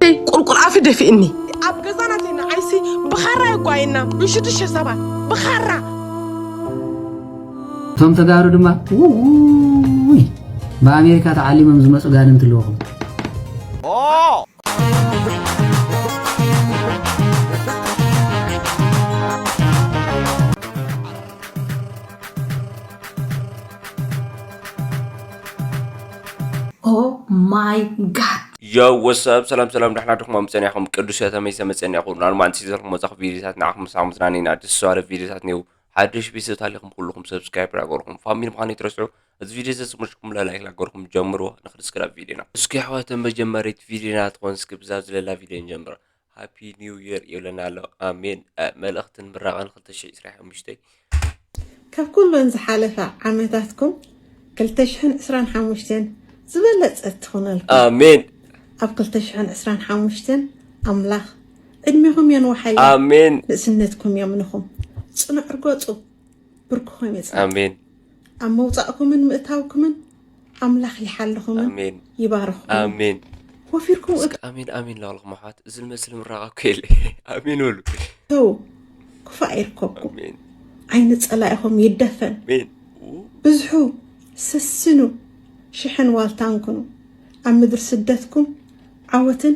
ቁልቁል ኣፊ ደፊእኒ። ኣብ ገዛና ተይና ዓይሲ ብኻራ የጓየና። ንሽዱሽተ ሰባት ብኻራ። እቶም ተጋሩ ድማ ውይ፣ ብኣሜሪካ ተዓሊሞም ዝመፁ ጋንንቲ ኣለውኹም። Oh my god። Yo, what's up? ሰላም ሰላም፣ ዳሕና ድኹም ኣብ ምጸንያኹም ቅዱስ ከተመይ ሰመጸንያኹም ናል ማንቲ ዘርኩም መጻኹ ቪዲዮታት ንዓኹም ምሳኹም ዝናኒና ደስ ዘዋረ ቪዲዮታት ኔው ሓድሽ ቤተሰብ ታሊኹም ኩልኹም ሰብስክራይብ ዳገርኩም ፋሚሊ ምዃኑ ይትረስዑ። እዚ ቪዲዮ ዘጽምሽኩም ለላይክ ላገርኩም ጀምርዎ። ንክድስክራ ቪዲዮና እስኪ ኣሕዋተ መጀመሪት ቪዲዮና ትኾን እስኪ ብዛብ ዝለላ ቪዲዮ ንጀምር። ሃፒ ኒው ይር ይብለና ኣሎ። ኣሜን። መልእኽትን ምራቕን ክልተ ሽሕ ዕስራን ሓሙሽተን። ካብ ኩለን ዝሓለፋ ዓመታትኩም ክልተ ሽሕን ዕስራን ሓሙሽተን ዝበለጸት ትኹነልኩም። ኣሜን። ኣብ ክልተ ሽሕን ዕስራን ሓሙሽተን ኣምላኽ ዕድሜኹም የንውሓያ። ኣሜን። ንእስነትኩም የምንኹም። ጽኑዕ ርገጹ። ብርክኹም የጽንዕ። ኣሜን። ኣብ መውጻእኩምን ምእታውኩምን ኣምላኽ ይሓልኹምን ኣሜን። ይባርኽኹምን። ኣሜን። ወፊርኩም እስኪ ኣሜን ኣሜን ላበልኩም ኣሕዋት፣ እዚ ዝመስል ምራቕ እኮ የለ። ኣሜን በሉ። እተው፣ ክፉእ ኣይርከብኩም። ኣሜን ዓይኒ ጸላኢኹም ይደፈን። ኣሜን። ብዝሑ ሰስኑ፣ ሽሕን ዋልታን ኩኑ። ኣብ ምድሪ ስደትኩም ዓወትን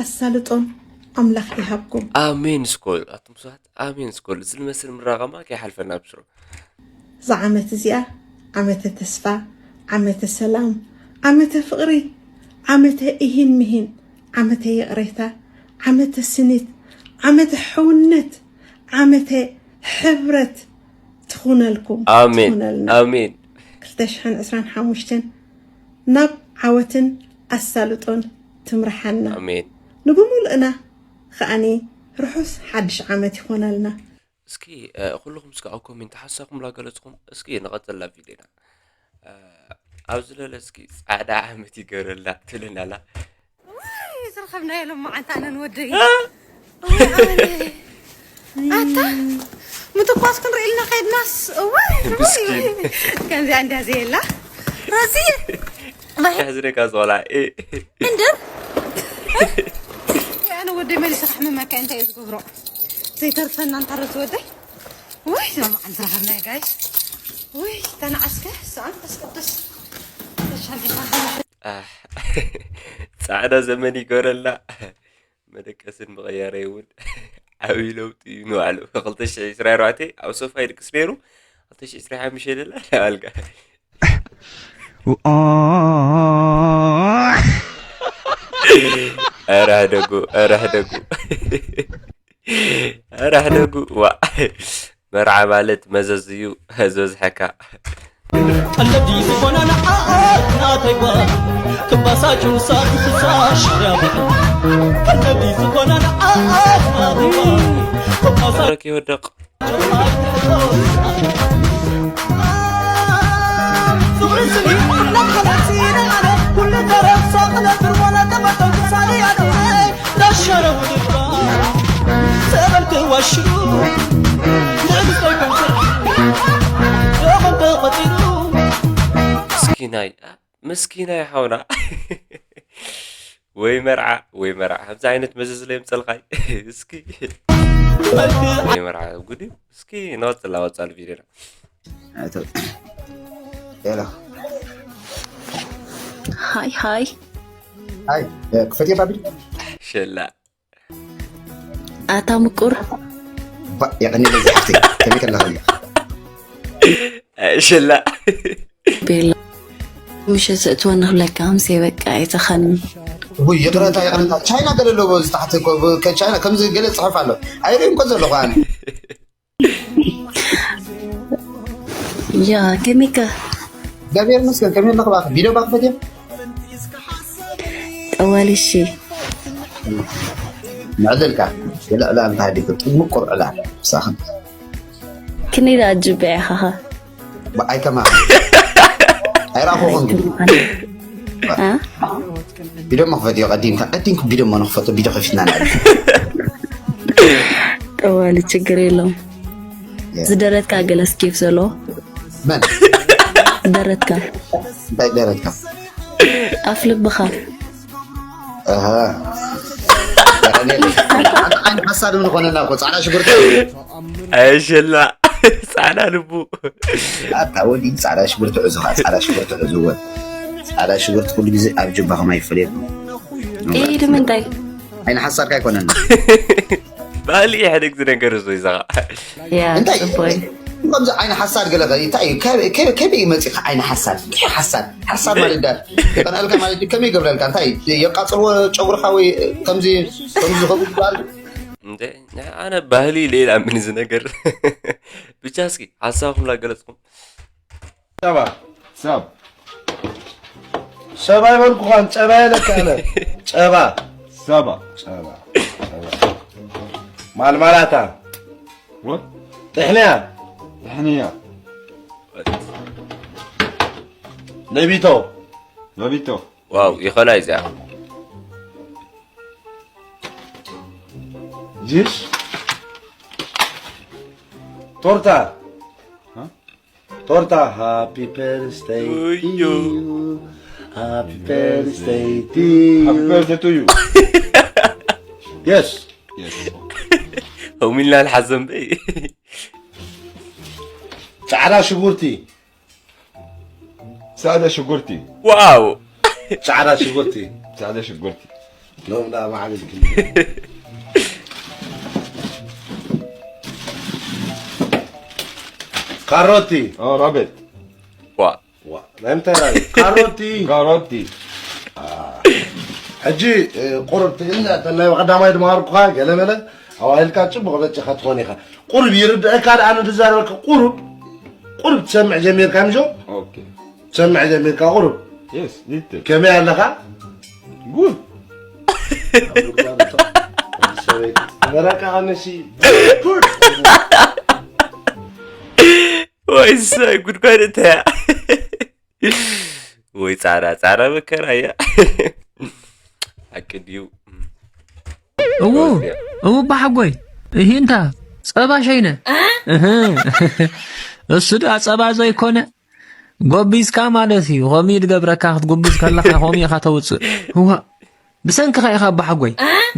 ኣሳልጦን ኣምላኽ ይሃብኩም። ኣሜን እስኮ ኣቱም ሰባት ኣሜን እስኮ። እዚ ዝመስል ምራቐማ ከይሓልፈና ብስሩ። እዛ ዓመት እዚኣ ዓመተ ተስፋ፣ ዓመተ ሰላም፣ ዓመተ ፍቕሪ፣ ዓመተ እሂን ምሂን፣ ዓመተ ይቕሬታ፣ ዓመተ ስኒት፣ ዓመተ ሕውነት፣ ዓመተ ሕብረት ትኹነልኩም። ኣሜን ትኹነልና። ኣሜን ክልተ ሽሕን ዕስራን ሓሙሽተን ናብ ዓወትን ኣሳልጦን ትምርሓና። ኣሜን። ንብሙሉእና ከኣኒ ርሑስ ሓድሽ ዓመት ይኾነልና። እስኪ ኩልኹም እስኪ ኣብ ኮሜንት ሓሳብኩም ላገለጽኩም እስኪ ንቐጽላ ቪድዮና። ኣብዚ ለለ እስኪ ጻዕዳ ዓመት ይገረላ ትብለና ኣላ። ዝረኸብናዮ ሎማዓንቲ ኣነን ወደይ እ? ኣታ ምትኳስ ክንርኢ ኢልና ከይድናስ እዋይ ምስኪን። ከምዚኣ እንዳ ዘየላ እዚ ሕዝነካ ዝቆልዓ እ። እንደር ኣነ ወደይ መሊሰ ክሕምመካ እንታይ እዩ ዝገብሮ ዘይተርፈና እንታረዚ ወደይ ወይ ሎማዓንቲ ዝረኸብናዮ ጋይስ ወይ ተናዓስከ ሰኣን ተስቅዱስ ተሻሚካ ኣሕ፣ ጻዕዳ ዘመን ይገረላ። መደቀስን መቐየረ እውን ዓብዪ ለውጢ እዩ ንባዕሉ። ክልተ ሽሕ ዕስራን ኣርባዕተን ኣብ ሶፋ ይድቅስ ነይሩ። ክልተ ሽሕ ዕስራን ሓሙሽተን የለላ ናብ ኣልጋ። ኧረ ሕደጉ፣ ኧረ ሕደጉ፣ ኧረ ሕደጉ። ዋ መርዓ ማለት መዘዝ እዩ ዝበዝሐካ። ቀለዲ ዝኾና ንዓኣ ናተይ ጓል ክባሳጭ ውሳድ ክሳሽ ያብሕ ቀለዲ ዝኾና ንዓኣ ናተይ ጓል ክባሳጭ ረኪ ወደቕ ምስኪናይ ምስኪናይ ሓውና ወይ መርዓ ወይ መርዓ ከምዚ ዓይነት መዘዝ ለየምፀልካይ እስኪ ወይ መርዓ ጉድ እዩ። እስኪ ንቐፅል ኣወፃሉ ቪድዮና ሄሎ ሃይ ሃይ ሃይ ክፈትዮ ባቢል ሸላ ኣታ ምቁር ባ የቀኒ ለዚ ሓፍቲ ከመይ ከለኻ ሸላ ቤላ ምሸት እትወኒ ክብለካ ምሰይ በቃ ኣይተኸኒ ውይ ይቅረታ ይቅረታ ቻይና ገለ ኣለዎ እዚ ታሕቲ እኮ ከ- ቻይና ከምዚ ገለ ፅሑፍ ኣሎ ኣይርእን እኮ ዘለኹ ኣነ ያ ከመይከ እግዚኣብሔር ይመስገን ከመይ ኣለኹ ባክ ቪድዮ ባክ ፈትዮ ጠዋሊሺ ንዕልልካ ገለ ዕላል እንተሃዲኩ ጥሙቁር ዕላል ምሳኽን ክንደይ ደኣ ጅብዕ ኢኻ ኸ ኣይከማ ኣይረኣኹኹን ግን አ? ቪድዮ መክፈት እዩ ቀዲምካ ቀዲምኩ ቪድዮ መ ንክፈቶ ቪድዮ ከፊትና ንዕልል ጠዋሊ ችግር የለውም ዝደረትካ ገለ ስኬፍ ዘሎ መን ደረትካ እንታይ ደረትካ ኣፍ ልብኻ ኣሃ ሓንቲ ዓይነት ሓሳድ ምን ኾነና እኮ ጻዕዳ ሽጉርቲ። ኣየሸላ ጻዕዳ ልቡ ኣታ ወዲ ጻዕዳ ሽጉርቲ ሑዙኻ ጻዕዳ ሽጉርቲ ሑዙወ ጻዕዳ ሽጉርቲ ኩሉ ግዜ ኣብ ጅባኹም ኣይፈለየኩም። ኢድ ምንታይ ዓይኒ ሓሳድካ ኣይኮነና። ባህሊ ኢሕደግ ዝነገር እሱ ይዛኻ ያ እንታይ ጽቡይ ከምዚ ዓይኒ ሓሳድ ገለ ከ- እንታይ እዩ? ከመይ- ከመይ- ከመይ እዩ መፂኻ ዓይኒ ሓሳድ? እንታይ እዩ ሓሳድ? ሓሳድ ማለት ዳ የቐንኣልካ ማለት እዩ። ከመይ ይገብረልካ? እንታይ እዩ? የቃፅልዎ ጨጉርኻ ወይ ከምዚ ከምዚ ዝኸውን ዝበሃል? እንደ ኣነ ባህሊ ሌላ ምን ዝነገር ብቻ እስኪ ሓሳብኩም ላገለጽኩም ጸባ ሰብ ሰብ ኣይበልኩኻን ጸባ የለካ ኣነ ጸባ ሰባ ጸባ ጸባ ማልማላታ ወ- ጥሕንያ ሕንያ ነቢቶ ነቢቶ ዋው ይኸላ እዚኣ ጅስ ቶርታ ቶርታ ሃፒ በርዝደይ ኡዩ። ሃፒ በርዝደይ Happy birthday to you. የስ ሆሚልና ልሓዘንበይ ጻዕዳ ሽጉርቲ ጻዕዳ ሽጉርቲ ዋው ጻዕዳ ሽጉርቲ ጻዕዳ ሽጉርቲ ሎም ዳ ማዕብል ካሮቲ ኦ ራቤት ዋ ዋ ናይ ምንታይ ራቤት ካሮቲ ካሮቲ ሕጂ ቁሩብ ትግርኛ ተላይ ቀዳማይ ድማርኩኻ ገለመለ ኣዋሂልካ ጽቡቕ በጺኻ ትኾን ኢኻ ቁሩብ ይርድአካ ደኣ ንድዛረበካ ቁሩብ ቁሩብ ትሰምዕ ጀሚርካ ምሾ ኦኬ ትሰምዕ ጀሚርካ ቁሩብ የስ ሊትል ከመይ ኣለኻ ጉድ በረካ ኣነሲ ወይ ሰይ ጉድጓድ እንተ ወይ ጻዕዳ ጻዕዳ መከራ እያ ሓቂ ድዩ እዉ እዉ ባሓጎይ እሂ እንታ ጸባ ሸይነ እህ እሱ ደኣ ጸባ ዘይኮነ ጎቢዝካ ማለት እዩ። ኸምኡ ድገብረካ ክትጉብዝ ከለኻ ኸምኡ ኢኻ ተውፅእ። እዋ ብሰንክኻ ኢኻ ኣቦሓጎይ።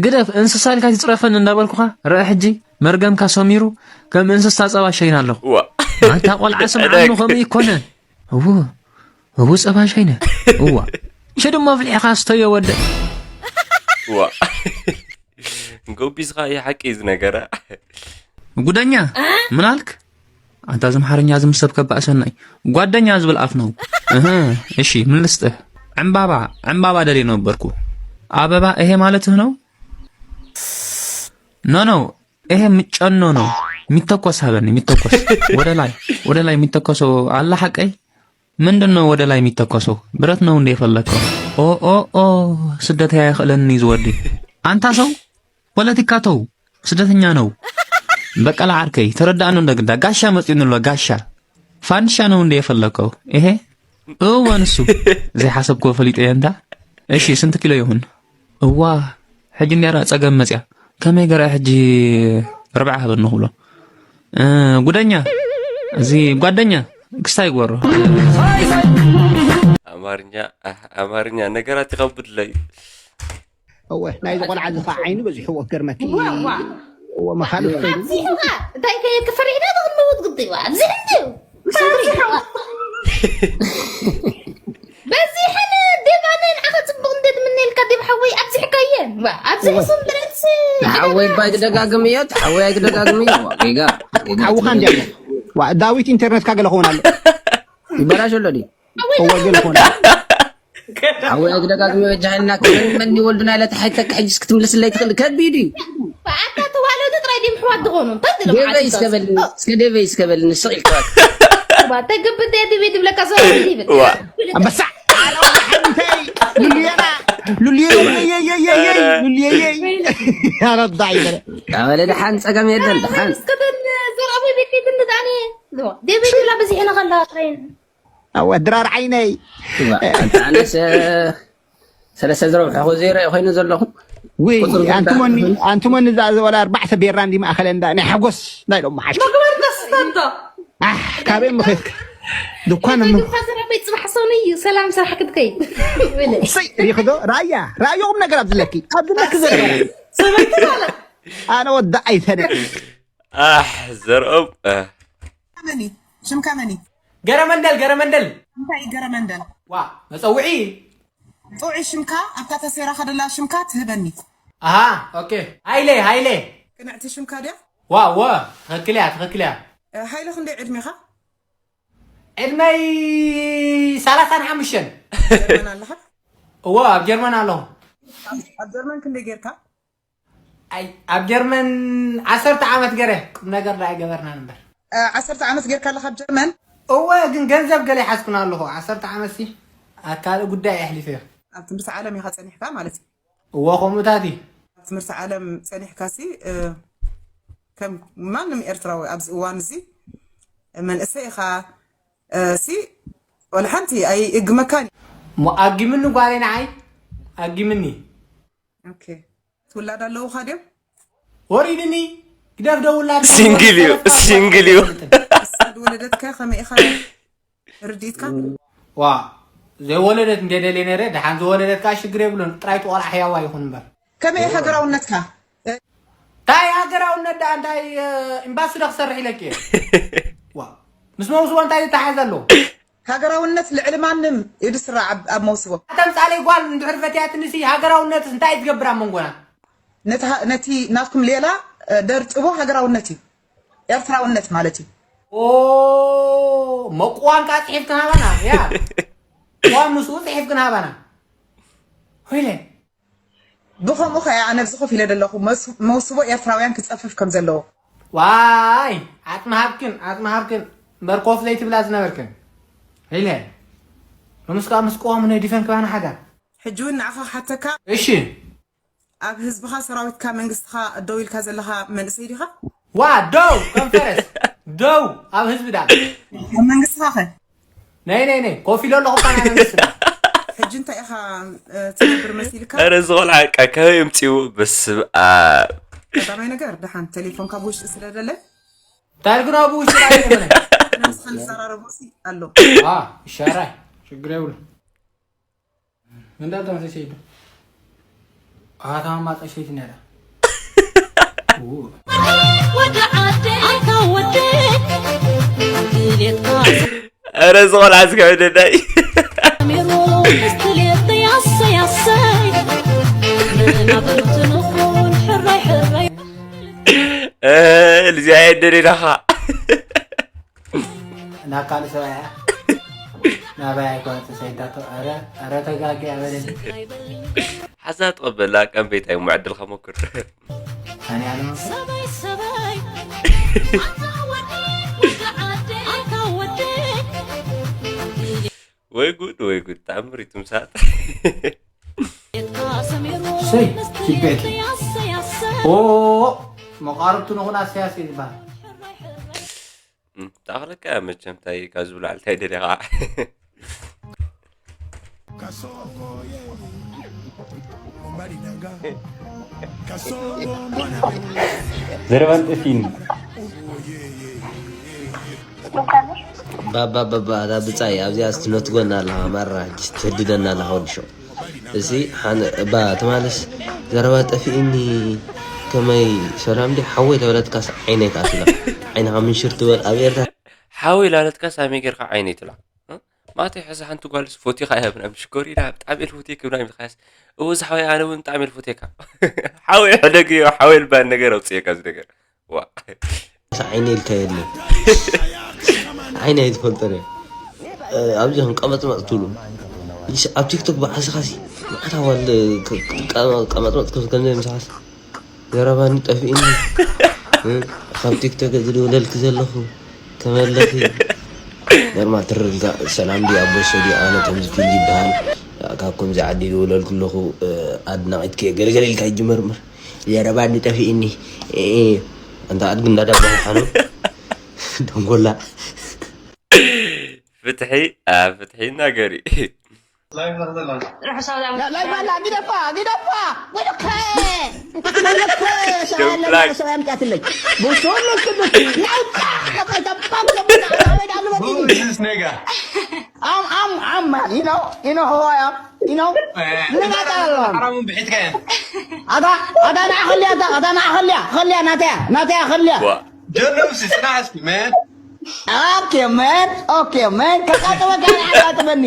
ግደፍ እንስሳ ኢልካ ትፅረፈኒ እንዳበልኩኻ ረአ ሕጂ መርገምካ ሰሚሩ ከም እንስሳ ፀባ ሸይና ኣለኹ። እዋ ኣንታ ቆልዓ ስምዓኒ ከምኡ ይኮነ። እዎ እዎ ፀባ ሸይነ። እዋ ሽድሞ ኣፍሊሕኻ ስተዮ ወደ እዋ ጎቢዝኻ እዩ ሓቂ እዩ ዝነገራ። ጉደኛ ምን ኣልክ? ኣንታ ዝምሓርኛ ዝምሰብ ከባእ ሰናይ ጓደኛ ዝብል ኣፍ ነው። እህ እሺ ምን ልስጥህ? ዕምባባ ዕምባባ ደልየ ነበርኩ። ኣበባ ይሄ ማለትህ ነው? ኖ ኖ ይሄ ምጨኖ ነው። የሚተኮስ ሀበን የሚተኮስ ወደ ላይ ወደ ላይ የሚተኮሰው አለ ሐቀይ ምንድን ነው ወደ ላይ የሚተኮሰው? ብረት ነው እንዴ የፈለግከው? ኦ ኦ ኦ ስደት ያይኽእለኒ ዝወዲ አንታ ሰው ፖለቲካ ተው። ስደተኛ ነው በቀላ ዓርከይ ተረዳእኑ እንደ ግዳ ጋሻ መጽኡ ንሎ ጋሻ ፋንሻ ነው እንዴ የፈለግከው? ይሄ እወ ንሱ ዘይሓሰብክዎ ፈሊጠ እየ እንዳ እሺ ስንት ኪሎ ይሁን? እዋ ሕጂ እንዲያራ ጸገም መጽያ ከመይ ገራ ሕጂ ርብዓ ሃበኒ ክብሎ እ፣ ጉደኛ እዚ ጓደኛ ክስታይ ግበሮ። ኣማርኛ ኣህ፣ ኣማርኛ ነገራት ይኸብድለይ እወ ናይዚ ቆልዓ እዚ ከዓ ዓይኑ በዚሕዎ ክገርመኪ እወ መኻልፍ ከይዱ ኣብዚሑ ከዓ እንታይ ከየክፈሪሕና ንቕድመውት ግዲ ኣብዚሕ እንድዩ በዚሐን ዴብ ኣነ ንዓኻ ፅቡቕ እንደ ትምነየልካ ዴብ ሓወይ ኣብዚሕካየን ኣብዚሕ ስምብረት ሓወይ እባ ኣይትደጋግምዮ ሓወይ ኣይትደጋግምዮ ጌጋ ጌጋ ሓውኻ እንዲያ ዋ ዳዊት ኢንተርነትካ ገለ ክኸውን ኣሎ ይበላሽ ኣሎ ድዩ እወ ገለ ክኾነ ሓወይ ኣይትደጋግምዮ በጃ ሓይልና መን መን ይወልዱና ኢለ ተሓይተካ ሕጅስ ክትምልስለይ ትኽእል ከቢድ እዩ ኣታ ተዋለዱ ጥራይ ድም ሕዋት ዝኾኑ እንታይ ድለ ደበይ እስከበልኒ እስከ ደበይ እስከበልኒ ስቕ ኢልካ ተግብት ድቤ ትብለካ ሰው ይብል ኣንበሳ ሉልየና ሉልየይ ሉልየይ ያረዳ ይበለ ኣበለ ደሓን ጸገም የለን ደሓን እስከተን ዘርኣቦይ ቤት ከይትንዳኒ ደቤ ትብላ በዚሕና ከላ ጥራይን ኣወ ድራር ዓይነይ ኣንተ ኣነስ ሰለስተ ዝረብሐኹ ዘይረአ ኮይኑ ዘለኹ ውይ ኣንቱሞኒ ኣንቱሞኒ እዛ ዝበላ ኣርባዕተ ቤራ እንዲ ማእኸለ እንዳ ናይ ሓጎስ ናይ ሎም ሓሽ መግበር ተስተንቶ ካበይ ምኽት ድኳን ፋዘር ኣበይ ፅባሕ ሰኑ እዩ ሰላም ስራሕ ክትከይድ ሰይ ሪኽዶ ራያ ራእዮ ቁም ነገር ኣብዝለኪ ኣብዝለኪ ዘለ ሰበይቲ ማለት ኣነ ወዲ ኣይተነ ኣሕ ዘርኦም መን እዩ? ሽምካ መን እዩ? ገረመንደል ገረመንደል እንታይ እዩ ገረመንደል? ዋ መፀውዒ ጥዑይ ሽምካ ኣብታ ተሰይራ ከደላ ሽምካ ትህበኒ። ኣሃ ኦኬ ሃይለ ሃይለ ቅንዕቲ ሽምካ ድያ? ዋ ወ ትኽክል እያ ትኽክል እያ እ፣ ሃይለ ክንደይ ዕድሜኻ? ዕድመይ ሰላሳን ሓሙሽተን ጀርመን ኣለኻ? እዎ ኣብ ጀርመን ኣለኹ ኣብ ጀርመን ክንደይ ጌርካ? ኣይ ኣብ ጀርመን ዓሰርተ ዓመት ገረ ቁም ነገር ዳ ኣይገበርናን እምበር እ፣ ዓሰርተ ዓመት ጌርካ ኣለኻ ኣብ ጀርመን? እወ ግን ገንዘብ ገለ ይሓዝኩን ኣለኹ ዓሰርተ ዓመት ሲ ኣብ ካልእ ጉዳይ ኣሕሊፈዮ ኣብ ትምህርቲ ዓለም ኢኻ ጸኒሕካ ማለት እዩ። እዎ ከምኡታት እዩ ኣብ ትምህርቲ ዓለም ጸኒሕካ ሲ እ፣ ከም ማንም ኤርትራዊ ኣብዚ እዋን እዚ መንእሰይ ኢኻ እ፣ ሲ ወላ ሓንቲ ኣይእግመካን እዩ። እሞ ኣጊምኒ ጓለይ ንዓይ ኣጊምኒ ኦኬ ትውላድ ኣለውኻ ድዮም? ወሪድኒ ግደፍ ደውላ ሲንግል እዩ ሲንግል እዩ ዝወለደትካ ከመይ ኢኻ ርድኢትካ ዋ ዘይወለደት እንደ ደልየ ነረ ደሓን ዝወለደት ከዓ ሽግር የብሉን ጥራይ ትቆልዓ ሕያዋ ይኹን እምበር ከመይ ሃገራውነትካ እንታይ ሃገራውነት ደኣ እንታይ ኤምባሲ ዶ ክሰርሕ ኢለክ እየ ዋ ምስ መውስቦ እንታይ ዝተሓዘ ኣለዎ ሃገራውነት ልዕሊ ማንም እዩ ዝስራዕ ኣብ- ኣብ መውስቦ። ኣተምጻለይ ጓል እንድሕር ፈትያትኒ ሲ ሃገራውነትስ እንታይ እዩ ትገብር ኣብ መንጎና? ነቲ ሃ- ነቲ ናትኩም ሌላ እ፣ ደርጥቦ ሃገራውነት እዩ። ኤርትራውነት ማለት እዩ። ኦ መቁዋም ካ ጽሒፍክን ሃባና ያ ቋም ምስኡ ጽሒፍክን ሃባና ሆይለ ብኸምኡ ከኣ ኣነ ኣብዚ ኮፍ ኢለ ዘለኹ መስ- መውስቦ ኤርትራውያን ክጸፍፍ ከም ዘለዎ። ዋይ ዓጽሚ ሃብክን ዓጽሚ ሃብክን እምበር ኮፍ ዘይትብላ ዝነበርክን ሄለ ሎምስ ከዓ ምስ ቅዋሙ ነዲፈን ክባና ሓዳር ሕጂ እውን ንዓኻ ክሓተካ እሺ ኣብ ህዝብኻ ሰራዊትካ መንግስትኻ ደው ኢልካ ዘለኻ መንእሰይ ዲኻ? ዋ ደው ኮንፈረንስ ደው ኣብ ህዝቢ ዳ ኣብ መንግስትኻ ኸ ናይ ናይ ናይ ኮፍ ኢሎ ኣለኹ ካ ናይ መንግስቲ ዳ ሕጂ እንታይ ኢኻ እ፣ ትነብር መሲልካ? ኧረ እዚ ቆልዓ በቃ ካበይ ኣምፂኡ በስብ ኣብ ቀዳማይ ነገር ደሓን ቴሌፎንካ ብውሽጢ ስለ ደለ እንታይ ግን ኣብ ውሽጢ ራእይ የብለይ ንስኻ ንዘራረቦ ሲ ኣሎ ዋ ይሻራይ ችግር የብሉ እንዳልታ መሰሰይዶ ኣታ ማጠሸይት ነራ ወደ ዓደይ ኣታ ወደ ድሌትካ ኧረ እዚ ቆልዓ እዚ ከብደናይ ሜሮ ምስትሌት ያሰይ ያሰይ መናብርት ንኹን ሕራይ ሕራይ ልዚኣ የደሌናኻ ናብ ካልእ ሰብኣያ ናባይ ኣይኮነትን ሰይዳቶ ኧረ ኧረ ተጋጊያ በለኒ ሓዛ ተቐበላ ቀንበይታይ እሞ ዕድልካ ሞክር ኣንያኖ ሰበይ ሰበይ ኣታ ወዲ ወዲ ዓደ ኣታ ወዲ ወይ ጉድ ወይ ጉድ ተኣምር እዩ ትምሳጥ ሰይ ኪቤት ኦ መቃርብቱ ንኹን ኣሰያስ እዩ ዝበሃል ታኽለካ መቸም ታይ ካብ ዝብሉ ኣልታይ ደሊኻ ዘረባን ጠፊኒ ባባ ባባ እታ ብጻይ ኣብዚኣ ስትነትጎና ኣለኻ ማራ ሕጂ ትህድደና ኣለኻ ወዲ ሸው እዚ ሓነ እባ ትማልስ ዘረባ ጠፊእኒ ከመይ ሰላም ዲ ሓወይ ተበለትካስ ዓይነይ ትኣትላ ዓይንኻ ምንሽር ትበል ኣብ ኤርትራ ሓወይ ላለትካስ ኣመይ ጌርካ ዓይነይ ትላ ማተይ ሕዚ ሓንቲ ጓልስ ፎቲኻ እያ ብና ምሽኮሪና ብጣዕሚ እየ ልፎትየክ ብና ኢልካያስ እወ ዝሓወይ ኣነ እውን ብጣዕሚ እየ ልፎትየካ ሓወይ ሕደግ እዮ ሓወይ ልባል ነገር ኣውፅየካ እዚ ነገር ዋ ዓይነ ኢልካ የለ ዓይነ ኣይትፈልጦ ዶ ኣብዚ ከም ቀመጥመጥ ትብሉ ኢልሽ ኣብ ቲክቶክ ብዓስኻሲ መዓት ኣዋል ቀመጥመጥ ከም ከምዚ ምሳኻሲ ዘረባኒ ጠፊእኒ ካብ ቲክቶክ ዝድውለልኪ ዘለኹ ከመለኺ ኖርማል ትርርልካ ሰላም ዲ ኣቦ ሸዲ ኣነ ከምዚ ፊልድ ይበሃል ካብ ከምዚ ዓዲ ዝውለልኩ ኣለኹ ኣድናቂትኪ ገለገለ ኢልካ ይጅመር እምበር ዘረባ እንዲ ጠፊእኒ ኣንታ ኣድጊ እንዳዳባህ ሓኑ ደንጎላ ፍትሒ ኣብ ፍትሒ ይናገር እዩ ላይፍ ኣላ ግደፋ ግደፋ ወይለከ ሰው ያምጣትልኝ። Who is this nigga? I'm, I'm, I'm, you know, you know who I am. You know, ምን አጣላም حرام ብሒትካ እያ። ኣታ ኣታ ንዓ ኸልያ ኣታ ኣታ ንዓ ኸልያ ኸልያ ናተያ ናተያ ኸልያ ጀርብ እስኪ ጽናሕ እስኪ man. Okay, man. Okay, man. ከቃጥበካ ኣቃጥበኒ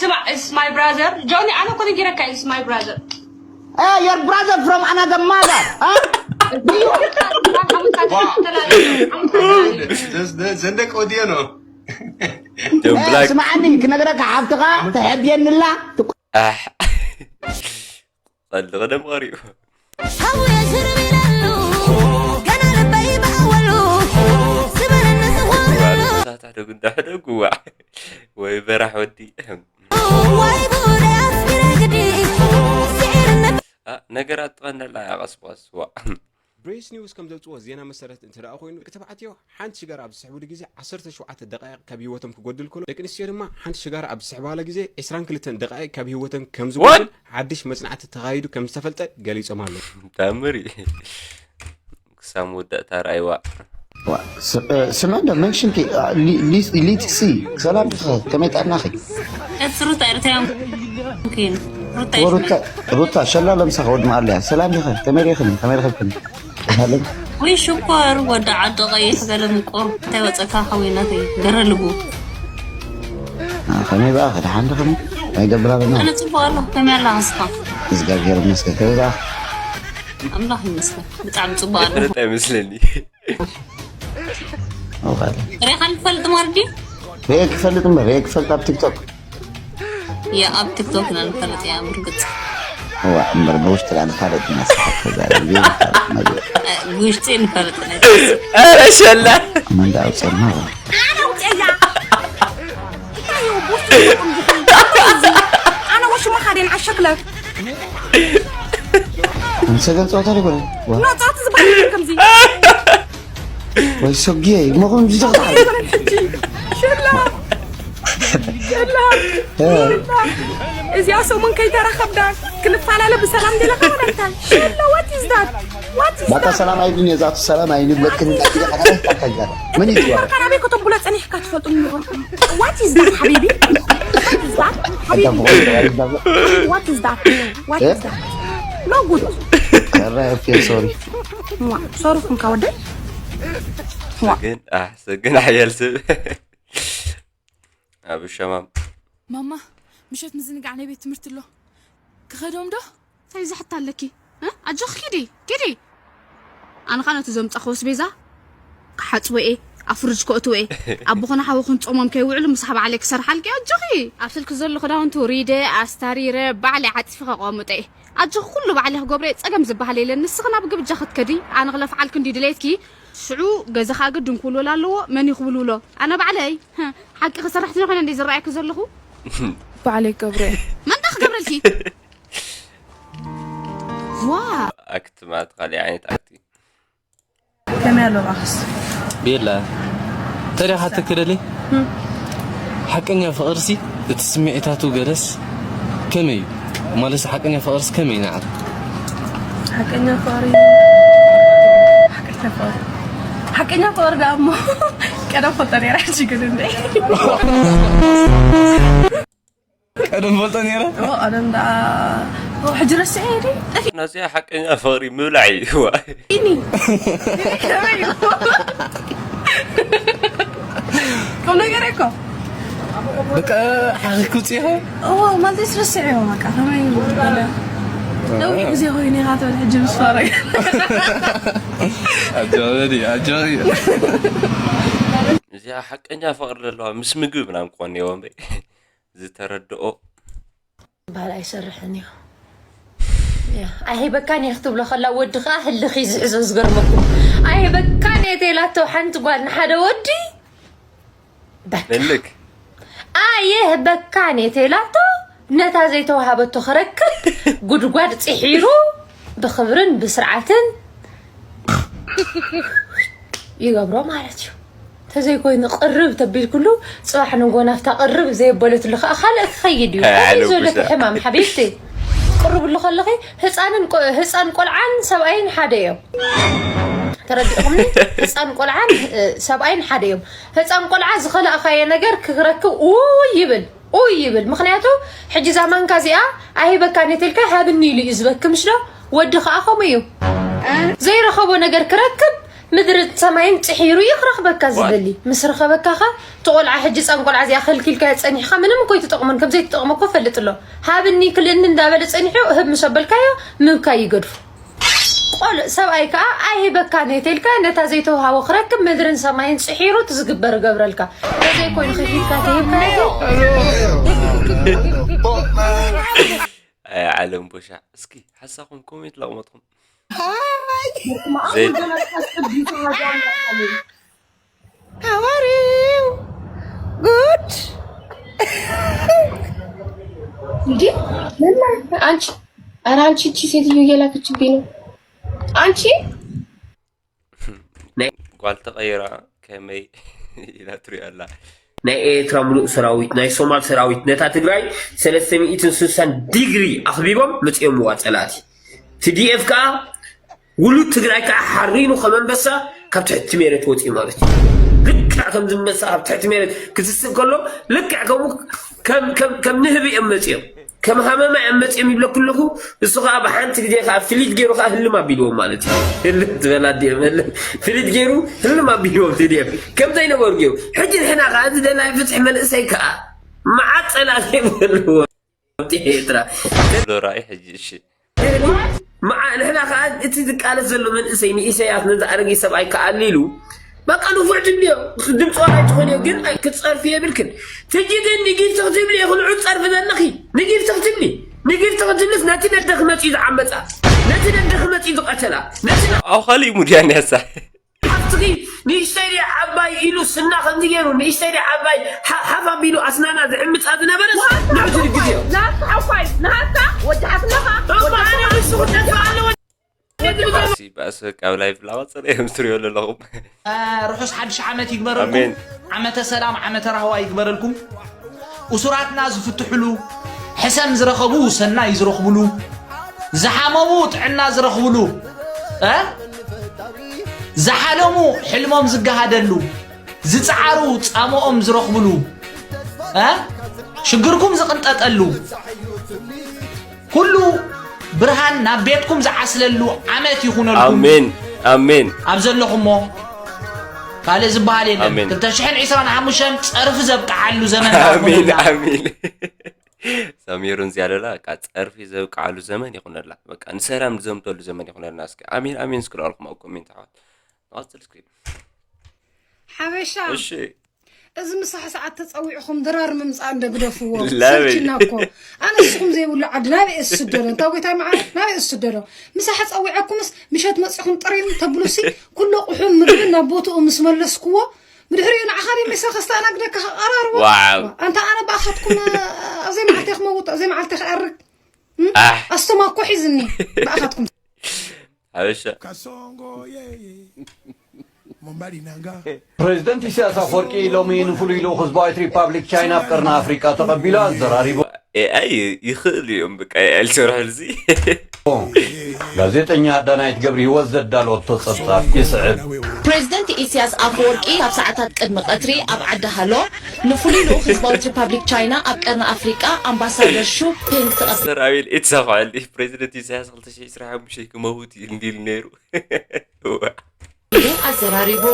ስማ፣ it's my brother. ጆኒ፣ ኣነ እኮ ነጊረካ፣ it's my brother. Hey, your brother from another mother. Huh? ዘንደቅ ወዲዮ ነው። ስማዓኒ ክነግረካ ሓፍትኻ ተሐብየንላ ቀልዲ ቀደም ቀሪቡ ሓውየ ሽርቢረሉ ገና ልበይ ብኣወሉ ዝበለኒ ዝኾነሉ ሳታ ደጉ እንዳሕደጉ ዋዕ ወይ በራሕ ወዲ ወይ ጉደይ ኣስሚረ ግዲ ስዒርነት ነገራት ትቐነላ ያቐስቋስ ዋዕ ብሬስ ኒውስ ከም ዘውፅዎ ዜና መሰረት እንተ ደኣ ኮይኑ ደቂ ተባዕትዮ ሓንቲ ሽጋራ ኣብ ዝስሕብሉ ግዜ ዓሰርተ ሸውዓተ ደቃይቕ ካብ ህይወቶም ክጎድል ከሎ ደቂ ኣንስትዮ ድማ ሓንቲ ሽጋራ ኣብ ዝስሕባሉ ግዜ ዕስራን ክልተን ደቃይቕ ካብ ህይወተን ከም ዝጎድል ሓድሽ መፅናዕቲ ተኻይዱ ከም ዝተፈልጠ ገሊፆም ኣለዉ። ታምሪ ክሳብ መወዳእታ ርኣይዋ ስመ እንዶ መንሽንቲ ሊትሲ ሰላም ዲኸ ከመይ ጠዕናኺ እስ ሩታ ኤርትራያን ኩን ሩታ ሩታ ሩታ ሸላ ለምሳ ከወድ ማለያ ሰላም ዲኸ ከመይ ዲኽን ከመይ ዲኽን ወይ ሽኮር ወዲ ዓዲ ቀይሕ ገለ ምቁር እንታይ ወፀካ ሓዊናተይ ገረልጉ ከመይ በኣ ከደሓን ዲኽን ኣይገብራልና ኣነ ፅቡቅ ኣሎ ከመይ ኣላ ንስኻ እግዚኣብሔር ይመስገን ከመይ በኣ ኣምላኽ ይመስገን ብጣዕሚ ፅቡቅ ኣሎ ፍልጥ ኣይመስለኒ ኣውቃለ ሪኻ ንፈልጥ ማርዲ ርኤ ክፈልጥ እምበር ርኤ ክፈልጥ ኣብ ቲክቶክ ያ ኣብ ቲክቶክ ኢና ንፈልጥ እያ ብርግፅ እዋ እምበር ብውሽጢ ዳ ንፋለጥ ኢና ስሓት ተዛሪብ ዘይንፋለጥ ነገር ብውሽጢ ንፈልጥ ነ ኧረ ሸላ መንዳ ኣውፅእና እዋ ኣነ ውፅያ እንታይ እዩ ብውሽጢ ዝኸውን ዝኹን እዚ ኣነ ወሽማ ካደን ዓሸክለት ኣንሰገን ፀወታ ዶ ይኮነ ኖ ፀወታ ዝበሃል የለን ከምዚ ወይ ሰጊየ እሞ ከምዚ ተኽታል ሽላ ሽላ እዚኣ ሰሙን ከይተራኸብና ክንፈላለ ብሰላም ዲለካ ወላ እንታይ ሽላ what is that what is በቃ that ሰላም ኣይብልን እየ ዛቱ ሰላም ኣይንብለክን እንዳትለ ከናይ ታካጃ መን ይትዋ ካናበይ ከተብሎ ፀኒሕካ ትፈልጡ what is that ሓቢቢ what is that ሓቢቢ what is that what is that no good ኦኬ ሶሪ ዋ ሶሪ ኩንካ ወደይ ዋ ግን ኣሕ ሰግን ሓያል ስብ ኣብ ሸማም ማማ ምሸት ምዝንጋዕ ናይ ቤት ትምህርቲ ኣሎ ክኸዶም ዶ እንታይ ዝሕታ ኣለኪ እ? ኣጆኺ ኪዲ ኪዲ ኣነ ኸዓ ነቲ ዘምጻኹ ኣስቤዛ ክሓጽቦ እየ ኣብ ፍርጅ ከእትዎ እየ ኣቦኽን ሓወኽን ጾሞም ከይውዕሉ ምሳሕ ባዕለይ ክሰርሓልኪ ኣጆኺ ኣብ ስልኪ ዘሎ ክዳውንቲ ውሪደ ኣስታሪረ ባዕለይ ዓጺፊ ከቐምጦ እየ ኣጆኺ ኩሉ ባዕለይ ክገብሮ እየ ጸገም ዝበሃል የለን ንስኺ ናብ ግብጃ ክትከዲ ኣነ ክለፍዓልኪ እንድዩ ድሌትኪ ሽዑ ገዛ ኸዓ ግድን ክውልወል ኣለዎ መን እዩ ክውልውሎ ኣነ ባዕለይ ሓቂ ክሰርሕ ትነ ኮይነ እንደ ዝረኣየኪ ዘለኹ ባዕለይ ክገብሮ እየ መን ዳ ክገብረልኪ ዋ ኣክት ማለት ካሊእ ዓይነት ኣክት እዩ ከመይ ኣሎ እባክስ ቤላ ተሪኻ ትክደሊ ሓቀኛ ፍቕርሲ እቲ ስምዒታቱ ገለስ ከመይ እዩ ማለት ሓቀኛ ፍቕርስ ከመይ እዩ ንዓኻ ሓቀኛ ፍቕሪ ሓቀኛ ፍቕሪ ሓቀኛ ፍቕሪ ደኣ እሞ ቀደም ፈልጠ ነይራ ሕጂ ግን እንደ ቀደም ፈልጦ ነይረ ቀደም ደኣ ሕጂ ረስዐ ዲ ጠፊ ናዚኣ ሓቀኛ ፍቕሪ ምብላዕ እዩ ዋ ኢኒ ከመይ እዩ ከም ነገር እኮ በቃ ሓኺ ክውፅኢኻ እዎ ማለት ረስዐ እዩ በቃ ከመይ እዩ ዝበለ ነዊሕ ግዜ ኮይኑ ኢኻ ትብል ሕጂ ምስ ፈረግ ኣጃበዲ ኣጃበዲ እዚኣ ሓቀኛ ፍቕሪ ዘለዋ ምስ ምግቢ ምናምን ክኾን እየዎ እምበይ ዝተረድኦ ዝበሃል ኣይሰርሕን እዩ ኣይህበካን እየ ክትብሎ ከላ ወዲ ከዓ ህልኽ እዩ ዝሕዞ ዝገርመኩም ኣይህበካን እየ ተይላቶ ሓንቲ ጓል ንሓደ ወዲ በቃ ምልክ ኣይህበካን እየ ተይላቶ ነታ ዘይተዋሃበቶ ክረክብ ጉድጓድ ፅሒሩ ብኽብርን ብስርዓትን ይገብሮ ማለት እዩ ተዘይኮይኑ ቅርብ ተቢልኩሉ ፅባሕ ንጎ ናፍታ ቅርብ ዘየበለትሉ ከዓ ካልእ ክኸይድ እዩ ኣይ ዘለኪ ሕማም ሓቢብቲ ትቕርብሉ ከለኺ ህፃንን ቆ- ህፃን ቆልዓን ሰብኣይን ሓደ እዮም። ተረዲኹምኒ? ህፃን ቆልዓን እ፣ ሰብኣይን ሓደ እዮም። ህፃን ቆልዓ ዝኸላእኻዮ ነገር ክረክብ ኡይ ይብል ኡይ ይብል። ምክንያቱ ሕጂ እዛ ማንካ እዚኣ ኣይበካ ኔቴልካ ሃብኒ ኢሉ እዩ ዝበኪ ምሽ ዶ? ወዲ ከዓ ከምኡ እዩ። ዘይረኸቦ ነገር ክረክብ ምድርን ሰማይን ፂሒሩ እዩ ክረኽበካ ዝደሊ። ምስ ረኸበካ ኸ እቲ ቆልዓ ሕጂ ህፃን ቆልዓ እዚኣ ከልኪልካ ፀኒሕካ ምንም እኮ ኣይትጠቕሞን። ከምዘይትጠቕሞ እኮ ፈልጥ ኣሎ። ሃብኒ ክልእኒ እንዳበለ ፀኒሑ እህብ ምስ ኣበልካዮ ምህብካ ይገድፉ። ቆል ሰብኣይ ከዓ ኣይህበካ ነተልካ ነታ ዘይተውሃቦ ክረክብ ምድርን ሰማይን ፅሒሩ እቲ ዝግበር ገብረልካ። ተዘይኮይኑ ከፊትካ ተሂብካ ኣይ ዓለም ቦሻ እስኪ ሓሳኹም ኮሜንት ላቕመጥኩም ሃይ ዜድ How are you? Good. እንዴ ለማ አንቺ ኧረ አንቺ እቺ ሴትዮ እየላከችብኝ ነው። አንቺ ጓል ተቐይራ ከመይ ኢላ ትሪኦ ኣላ ናይ ኤርትራ ሙሉእ ሰራዊት ናይ ሶማል ሰራዊት ነታ ትግራይ ሰለስተ ሚእትን ስሳን ዲግሪ ኣኽቢቦም መፂኦምዋ ፀላእቲ። ቲዲኤፍ ከዓ ውሉድ ትግራይ ከዓ ሓሪኑ ከም ኣንበሳ ካብ ትሕቲ ሜረት ወፂኡ ማለት እዩ። ልክዕ ከም ዝንበሳ ካብ ትሕቲ ሜረት ክትስእ ከሎ ልክዕ ከምኡ ከም ከም ከም ንህቢ እዮም መፂኦም። ከም ሃመማ እዮም መፂኦም ይብለኩ ኣለኹ። እሱ ከዓ ብሓንቲ ግዜ ከዓ ፍሊት ገይሩ ከዓ ህልም ኣቢልዎም ማለት እዩ። ህልም ትበል ኣዲኦም ህልም ፍሊት ገይሩ ህልም ኣቢልዎም ቲዲኤፍ ከም ዘይነበሩ ገይሩ። ሕጂ ንሕና ከዓ እዚ ደላይ ፍትሒ መንእሰይ ከዓ መዓት ፀላእቲ ይበልዎ። ኤርትራ ብሎ ራእይ ሕጂ እሺ መዓ ንሕና ከዓ እቲ ዝቃለስ ዘሎ መንእሰይ ንኢሰያስ ነዚ ኣረጊት ሰብኣይ ከኣሊሉ በቃ ንፉዕ ትብልዮ ድምፂ ዋላ ኣይትኾንዮ ግን ኣይ- ክትፀርፊ የብልክን ትጂ ግን ንጊፍቲ ክትብሊ የኽልዑ ትፀርፊ ዘለኺ ንጊፍቲ ክትብሊ ንጊፍቲ ክትብልስ ነቲ ነደ ክመፅኡ ዝዓመፃ ነቲ ነደ ክመፅኡ ዝቐተላ ነቲ ኣብ ካሊእ ሙድያ እንያሳ ሓፍትኺ ንእሽተይ ድያ ዓባይ ኢሉ ስና ከምዚ ገይሩ ንእሽተይ ድያ ዓባይ ሓ- ሓፍ ኣቢሉ ኣስናና ዝዕምፃ ዝነበረ ንዕቲ ግዜ ናትካ ሓኳይ ናትካ ወዲ ሓፍነኻ እሞ ኣነ ንሱ ክጠፍእ ኣለዎ ሲ በእስ ካብ ላይፍ ላወፅእ እዮም ትሪኦ ዘለኹም ርሑስ ሓድሽ ዓመት ይግበረልኩም። ኣሜን። ዓመተ ሰላም ዓመተ ራህዋ ይግበረልኩም። እሱራትና ዝፍትሕሉ፣ ሕሰም ዝረኸቡ ሰናይ ዝረኽብሉ፣ ዝሓመሙ ጥዕና ዝረኽብሉ፣ እ? ዝሓለሙ ሕልሞም ዝገሃደሉ፣ ዝፀዓሩ ፃምኦም ዝረኽብሉ፣ እ? ሽግርኩም ዝቕንጠጠሉ፣ ኩሉ ብርሃን ናብ ቤትኩም ዝዓስለሉ ዓመት ይኹነልኩም ኣሜን ኣሜን ኣብ ዘለኹሞ ካልእ ዝበሃል የለን ኣሜን። ክልተ ሽሕን ዕስራን ሓሙሽተን ፀርፊ ዘብቅዓሉ ዘመን ኣሜን ይኹነልና። ኣሜን ሰሚሩን ዝያደላ ቃ ፀርፊ ዘብቅዓሉ ዘመን ይኹነላ በቃ ንሰላም ዝዘምተሉ ዘመን ይኹነልና እስኪ ኣሜን ኣሜን እስኪ ለዋልኩም ኣብ ኮሜንት ኣሕዋት ንቐፅል እስኪ ሓበሻ እሺ እዚ ምሳሕ ሰዓት ተፀዊዕኹም ድራር ምምፃእ እንደ ግደፍዎ ላበይ? ሰልችና እኮ ኣነ ንስኹም ዘይብሉ ዓዲ ናበይ እየ ዝስደዶ እንታይ ጎይታይ መዓረ ናበይ እየ ዝስደዶ ምሳሕ ፀዊዐኩምስ ምሸት መፂኹም ጥሪም ተብሉሲ ኩሎ ቁሑን ምግብን ናብ ቦትኡ ምስ መለስክዎ ብድሕሪኡ ንዓኻ ድየ መሰ ከስተኣናግደካ ከቐራርቦ ዋው። ኣንታ ኣነ ብኣኻትኩም ኣብዘይ መዓልቲ ክመውት ኣብዘይ መዓልቲ ክኣርግ ኣሕ ኣስተማኮ ሒዝኒ ብኣኻትኩም ሓበሻ Kasongo, yeah, yeah. Mombali nanga. ፕሬዚደንት ኢሳያስ ኣፈወርቂ ሎሚ ንፍሉይ ልኡኽ ህዝባዊት ሪፓብሊክ ቻይና ኣብ ቀርኒ ኣፍሪቃ ተቐቢሉ ኣዘራሪቡ። ኤኣይ ይኽእሉ እዮም በቃ ኤኣይ ዝሰርሐሉ እዚ ጋዜጠኛ ዳናይት ገብረ ህይወት ዘዳለወቶ ጸብጻብ ይስዕብ። ፕሬዚደንት ኢሳያስ ኣፈወርቂ ካብ ሰዓታት ቅድሚ ቀትሪ ኣብ ዓዲ ሃሎ ንፍሉይ ልኡኽ ህዝባዊት ሪፓብሊክ ቻይና ኣብ ቀርኒ ኣፍሪቃ ኣምባሳደር ሹ ፔንግ ተቐቢሉ። ሰራዊል ኢትሳፋል ፕሬዚደንት ኢሳያስ ክልተ ሽሕ ዕስራን ሓሙሽተን ክመውት እዩ እንዲሉ ነይሩ ኣዘራሪቡ።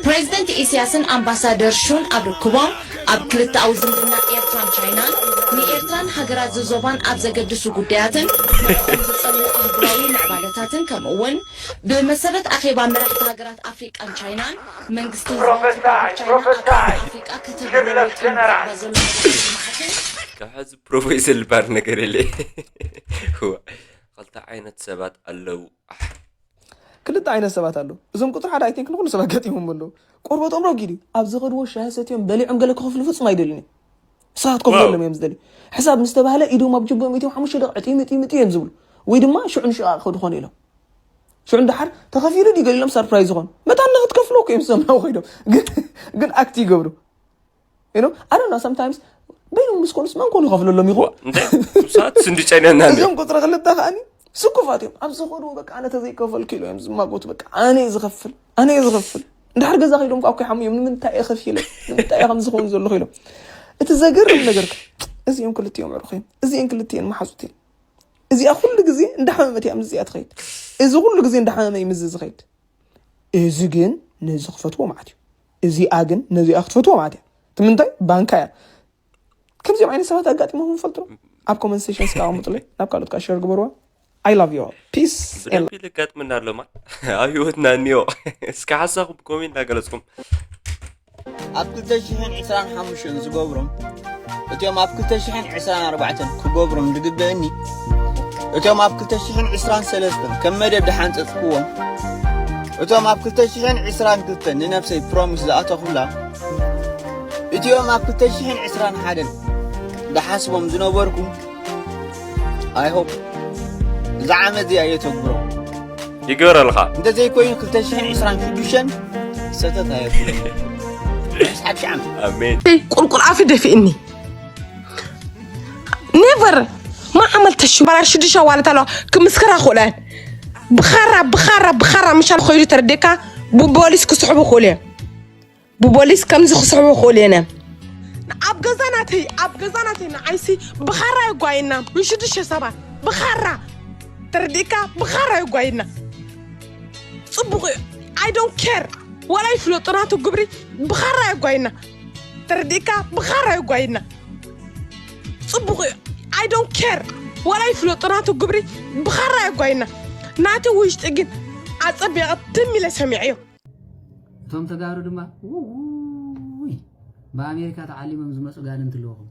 ፕሬዚደንት ኢሳያስን ኣምባሳደር ሹን ኣብ ርክቦም ኣብ ክልተኣዊ ዝምድና ኤርትራን ቻይናን ንኤርትራን ሃገራት ዘዞባን ኣብ ዘገድሱ ጉዳያትን ንዕኦም ዝጸልዉ ኣህጉራዊ ምዕባለታትን ከምኡ እውን ብመሰረት ኣኼባ መራሕቲ ሃገራት ኣፍሪቃን ቻይናን መንግስቲ ህዝባዊ ሪፓብሊክ ቻይና ኣብ ቀርኒ ኣፍሪቃ ከተግብሮ ወጢኑ ብዛዕባ ዘሎ መገዲ ልምዓትን ካብ ሕዚ ፕሮፌሰር ልባር ነገር የለ ክልተ ዓይነት ሰባት ኣለዉ ኣሕ ክልተ ዓይነት ሰባት ኣለዉ። እዞም ቁፅሪ ሓደ ኣይቴንክ ንኩሉ ሰባት ገጢሞም ኣለዉ። ቆርበቶም ረጊድ እዩ። ኣብ ዝኸድዎ ሻሂ ሰትዮም በሊዖም ገለ ክኸፍሉ ፍጹም ኣይደልን እዮም። ንስኻ ክትከፍለሎም እዮም ዝደልዩ። ሕሳብ ምስ ተባህለ ኢዶም ኣብ ጅቦም እትዮም ሓሙሽተ ደቂቕ ዕጥይምጥይምጥ እዮም ዝብሉ። ወይ ድማ ሽዑ ንሽዑ ክኸዱ ኾኑ ኢሎም። ሽዑ እንድሓር ተኸፊሉ ድዩ ገሊሎም ሰርፕራይዝ ዝኾኑ። መታን ንክትከፍሉ እኮ እዮም ዝሰምዑ ኮይኖም። ግን ግን ኣክት ይገብሩ። You know, I don't know, sometimes በይኖም ምስ ኮኑስ መን ኮኑ ይኸፍለሎም ይኸውን? እንታይ? ንሳት ስንዲ ጨንያና እንዲ እዚኦም ቁፅሪ ክልተ ከዓኒ ስኩፋት እዮም። ኣብ ዝኾንዎ በቃ ኣነ ተዘይከፈልኩ ኢሉ እዮም ዝማጎቱ። በቃ ኣነ እየ ዝኸፍል፣ ኣነ እየ ዝኸፍል። እንድሕር ገዛ ከይዶም ከዓ እኮ ይሓሙ እዮም። ንምንታይ እየ ከፊለ? ንምንታይ እየ ከምዚ ክኸውን ዘለኹ ኢሎም። እቲ ዘገርም ነገር ከ እዚኦም ክልቲኦም ኣዕሩኽ እዮም። እዚአን ክልቲአን መሓዙት እየን። እዚኣ ኩሉ ግዜ እንዳሓመመት እያ ምስ እዚኣ ትኸይድ። እዚ ኩሉ ግዜ እንዳሓመመ እዩ ምስ እዚ ዝኸይድ። እዚ ግን ነዚ ክፈትዎ ማለት እዩ። እዚኣ ግን ነዚኣ ክትፈትዎ ማለት እያ። እቲ ምንታይ ባንካ እያ። ከምዚኦም ዓይነት ሰባት ኣጋጢሞም ይፈልጡ ዶ? ኣብ ኮመንት ሴሽን እስከ ኣቐምጡለይ፣ ናብ ካልኦት ከዓ ሸር ግበርዋ። I love you all. Peace. ብደንብ ይልጋጥምና ኣለማ ኣብ ህይወትና እኒኦ። እስኪ ሓሳኹም ብኮሜንት እናገለጽኩም ኣብ ክልተ ሽሕን ዕስራን ሓሙሽተን ዝገብሮም እቲኦም ኣብ ክልተ ሽሕን ዕስራን ኣርባዕተን ክገብሮም ዝግበእኒ እቶም ኣብ ክልተ ሽሕን ዕስራን ሰለስተን ከም መደብ ዝሓንጸጽክዎም እቶም ኣብ ክልተ ሽሕን ዕስራን ክልተን ንነብሰይ ፕሮሚስ ዝኣተኹላ እቲኦም ኣብ ክልተ ሽሕን ዕስራን ሓደን ዝሓስቦም ዝነበርኩ I hope እዛ ዓመት እዚኣ የተግብሮ ይግበረልኻ እንተዘይኮይኑ ክልተ ሽሕን ዕስራን ሽዱሽተን ሰተት ኣየብሎ ሓድሽ ዓመት ኣሜን ቁልቁል ኣፊ ደፊእኒ ኔቨር ማዓመል ተሽበራ ሽዱሽተ ዋለት ኣለዋ ክምስክራ ክእለን ብኻራ ብኻራ ብኻራ ምሻል ኮይዱ ተረዴካ ብፖሊስ ክስሕቡ ክእሉ እዮም ብፖሊስ ከምዚ ክስሕቡ ክእሉ እዮም ኣብ ገዛ ናተይ ኣብ ገዛ ናተይ ንዓይሲ ብኻራ የጓየና ብሽዱሽተ ሰባት ብኻራ ተረዲእካ ብኻራ የጓየና ፅቡቅ እዩ I don't care ወላ ይፍለጡ ናቱ ግብሪ ብኻራ የጓየና ተረዲእካ ብኻራ የጓየና ፅቡቅ እዩ I don't care ወላ ይፍለጡ ናቱ ግብሪ ብኻራ የጓየና ናቲ ውሽጢ ግን ኣፀቢቐ ትም ኢለ ሰሚዐዮ እቶም ተጋሩ ድማ ውይ ብኣሜሪካ ተዓሊሞም ዝመፁ ጋድንቲ ኣለኹም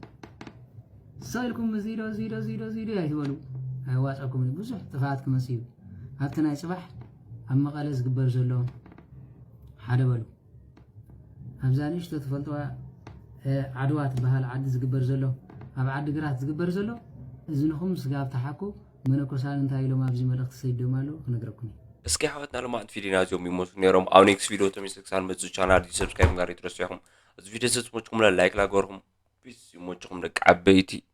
ሰው ኢልኩም እዚ ዶ እዚ ዶ እዚ ዶ እዚ ዶ ኣይትበሉ ኣይዋፀኩም ብዙሕ ጥፍኣት ክመፅእ እዩ ኣብቲ ናይ ፅባሕ ኣብ መቐለ ዝግበር ዘሎ ሓደ በሉ ኣብዛ ንእሽቶ ትፈልጥዋ ዓድዋ ትበሃል ዓዲ ዝግበር ዘሎ ኣብ ዓዲ ግራት ዝግበር ዘሎ እዝንኹም ስጋብ ተሓኩ መነኮሳን እንታይ ኢሎም ኣብዚ መልእኽቲ ሰይዶም ኣሎ ክነግረኩም እዩ እስኪ ኣሕዋትና ሎማዕንቲ ቪዲዮና እዚኦም ይመስሉ ነይሮም ኣብ ኔክስት ቪዲዮ ተመልሰ ክሳብ ንመፅእ ቻናል ሰብስክራይብ ምግባር ይትረሱ ኢኹም እዚ ቪዲዮ ዘፅሞችኩም ላይክ ላገርኩም ፒስ ይሞችኹም ደቂ ዓበይቲ